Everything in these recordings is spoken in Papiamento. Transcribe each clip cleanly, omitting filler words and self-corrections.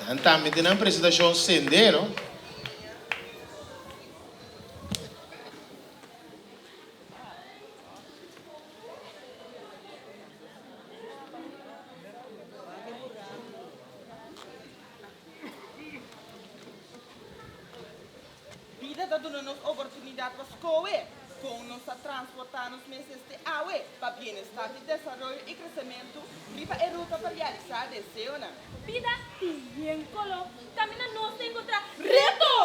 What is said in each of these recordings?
Nan tambe tin nan presentashon Sendero. Bida ta duna nos oportunidat pa skohe kon nos ta transportá nos mes este awe pa bienestar di desaroyo i kresementu riba e ruta pa realisá deseonan. Bida tin yen koló, kaminda nos ta enkontrá reto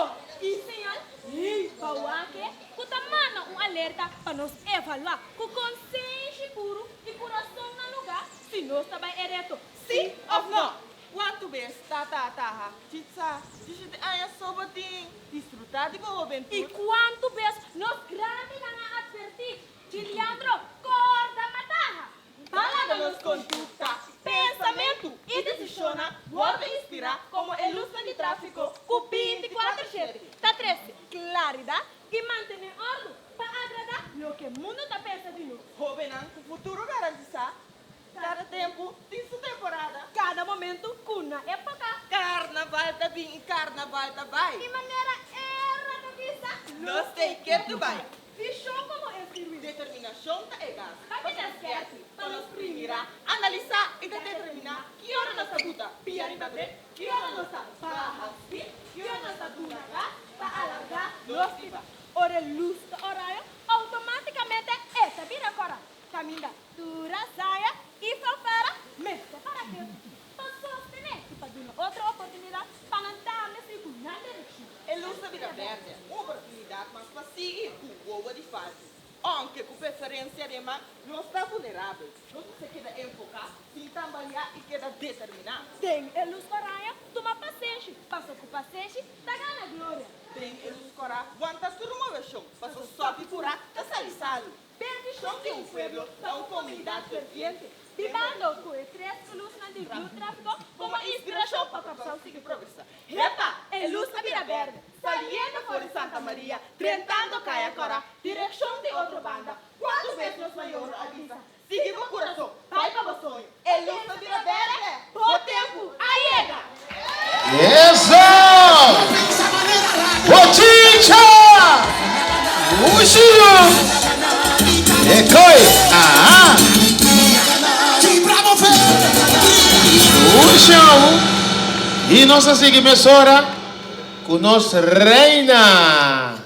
i señal riba wak ku ta manda un alerta pa nos evaluá ku konsenshi puru i kurason na lugá si nos ta bai e reto sí òf nò. Kuantu bes tata a taha, Chitsa, dishete aña so bo tin, disfrutá di bo hobentut. I kuantu bes nos grandinan a atvertí, Chiliandro, kòrda ma taha! Bala na nos kondukta, pensamentu i desishonnan wòrdu inspirá komo e lusnan di tráfiko ku binti kuater shete ta trese klaridat i mantené òrdu pa agradá loke mundu ta pensa di nos. Hóbennan ku futuro garantisá. Kada tempu tin su temporada. Kada momentu ku na époka. Karnaval ta bin i karnaval ta bai. I manera Erna ta bisa. Nos ta ketu bai. Vishon komo e sirbi. Determinashon ta e gas. Pa bira skèrpi. Pa nos primirá, analisá i ta determiná ki ora nos ta buta pia riba brek, ki ora nos ta baha spit, ki ora nos ta duna gas pa alargá nos biba. Ora e lus ta oraño, outomátikamente e ta bira kòrá. Kaminda tur a saya i fanfara mester para ketu pa sostené i pa duna otro oportunidat pa nan tambe sigui ku nan direkshon. E lus ta bira bèrdè, un oportunidat mas pa sigui ku wowo di faltu. Ounke ku preferensia den man, nos ta vulnerabel. Nos mester keda enfoká, sin tambaleá i keda determiná. Den e lus oraño, tuma pasenshi, paso ku pasenshi ta gana gloria. Den e lus kòrá, wanta su rumoveshon, paso sòpi purá ta sali salu. Bendishon di un pueblo pa un komunidat ferviente. Bibando ku e tres lusnan di Riu Tráfiko komo inspirashon pa Kòrsou sigui progresá. Hepa! E lus a bira bèrdè, saliendo for di Santa Maria, drentando Kaya Kòrá, direkshon di otro banda. Kuantu bes nos mayornan a bisa, Sigui bo kurason, bai pa bo soño. E lus a bira bèrdè, bo tempu a yega! Eso! Bochincha! Ushio! Ekoi! Aha! Ushio! I nos a sigui mesora ku nos reina.